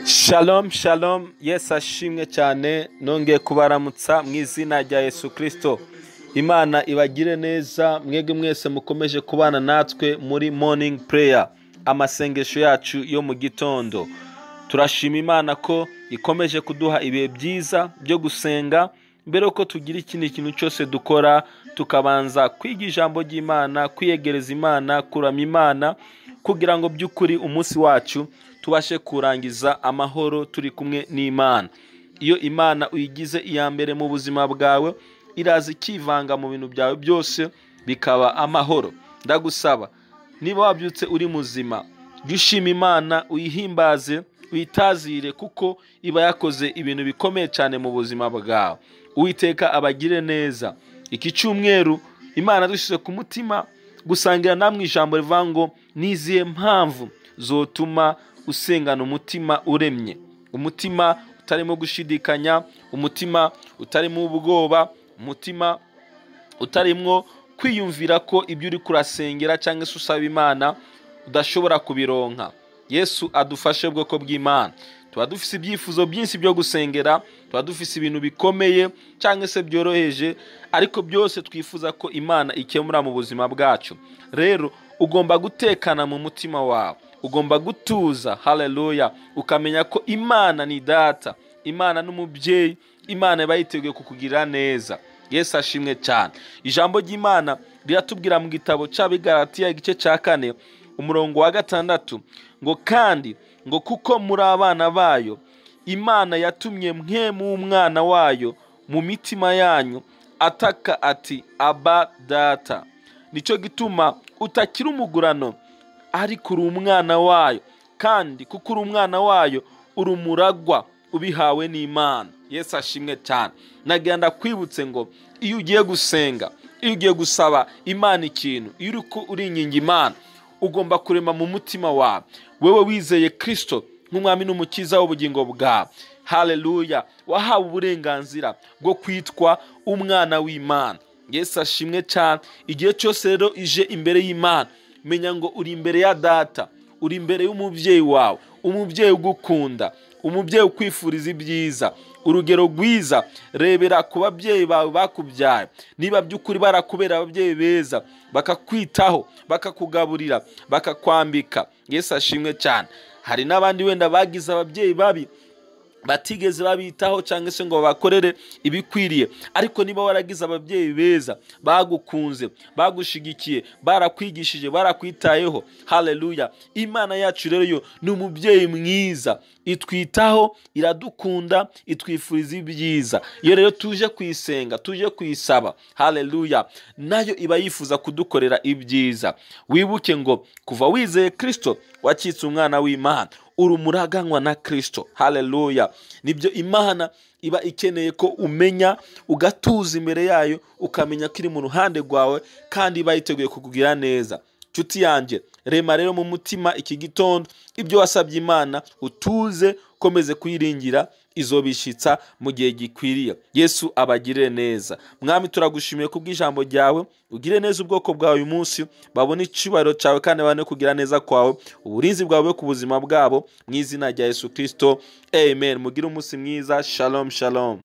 Shalom shalom, Yesu ashimwe cyane. Nongeye kubaramutsa mu izina rya Yesu Kristo. Imana ibagire neza mwebwe mwese mukomeje kubana natwe muri morning prayer, amasengesho yacu yo mu gitondo. Turashima Imana ko ikomeje kuduha ibihe byiza byo gusenga. Mbere yuko tugira ikindi kintu cyose dukora, tukabanza kwiga ijambo ry'Imana, kwiyegereza Imana, kuramya Imana, kugira ngo by'ukuri umunsi wacu tubashe kurangiza amahoro turi kumwe n'Imana. Iyo Imana uyigize iya mbere mu buzima bwawe, iraza ikivanga mu bintu byawe byose bikaba amahoro. Ndagusaba, niba wabyutse uri muzima, jya ushima Imana, uyihimbaze, uyitazire, kuko iba yakoze ibintu bikomeye cyane mu buzima bwawe. Uwiteka abagire neza. Iki cyumweru Imana dushyize ku mutima gusangira namwe ijambo rivuga ngo nizihe mpamvu zotuma usengana umutima uremye, umutima utarimo gushidikanya, umutima utarimo ubwoba, umutima utarimo kwiyumvira ko ibyo uri kurasengera cyangwa se usaba Imana udashobora kubironka. Yesu adufashe ubwoko bw'Imana. Tuba dufise ibyifuzo byinshi byo gusengera, tuba dufise ibintu bikomeye cyangwa se byoroheje, ariko byose twifuza ko Imana ikemura mu buzima bwacu. Rero ugomba gutekana mu mutima wawe, ugomba gutuza, haleluya, ukamenya ko Imana ni data, Imana n'umubyeyi, Imana iba yiteguye kukugirira neza. Yesu ashimwe cyane. Ijambo ry'Imana riratubwira mu gitabo cy'Abigalatiya igice cya 4 umurongo wa 6 ngo kandi ngo kuko muri abana bayo, Imana yatumye mwe mu mwana wayo mu mitima yanyu ataka ati aba data. Nicyo gituma utakiri umugurano, ariko uri umwana wayo, kandi kuko uri umwana wayo uri umuragwa ubihawe n'Imana. Yesu ashimwe cyane. Nagira ndakwibutse ngo iyo ugiye gusenga, iyo ugiye gusaba Imana ikintu, iyo uriko uringinga Imana, ugomba kurema mu mutima wawe wewe wizeye Kristo nk'umwami n'umukiza w'ubugingo bwawe. Haleluya, wahawe uburenganzira bwo kwitwa umwana w'Imana. Yesu ashimwe cyane. Igihe cyose rero ije imbere y'Imana, menya ngo uri imbere ya data, uri imbere y'umubyeyi wawe, umubyeyi ugukunda, umubyeyi ukwifuriza ibyiza. Urugero rwiza rebera ku babyeyi bawe bakubyaye. Niba by'ukuri barakubera ababyeyi beza, bakakwitaho, bakakugaburira, bakakwambika. Yesu ashimwe cyane. Hari n'abandi wenda bagize ababyeyi babi, batigeze babitaho cyangwa se ngo babakorere ibikwiriye, ariko niba waragize ababyeyi beza, bagukunze, bagushigikiye, barakwigishije, barakwitayeho, haleluya, Imana yacu rero yo ni umubyeyi mwiza, itwitaho, iradukunda, itwifuriza ibyiza. Iyo rero tuje kuyisenga, tuje kuyisaba, haleluya, nayo iba yifuza kudukorera ibyiza. Wibuke ngo kuva wizeye Kristo wacitse umwana w'Imana, uri umuraganywa na Kristo. Haleluya. Nibyo Imana iba ikeneye ko umenya, ugatuza imbere yayo, ukamenya ko iri mu ruhande rwawe, kandi iba yiteguye kukugira neza. Nshuti yanjye, rema rero mu mutima iki gitondo ibyo wasabye Imana, utuze, ukomeze kuyiringira, izobishitsa mu gihe gikwiriye. Yesu abagirire neza. Mwami, turagushimiye kubw'ijambo ryawe, ugire neza ubwoko bwawe uyu munsi, babone icyubahiro cyawe kandi babone kugira neza kwawe, uburinzi bwawe ku buzima bwabo, mu izina rya Yesu Kristo, amen. Mugire umunsi mwiza. Shalom shalom.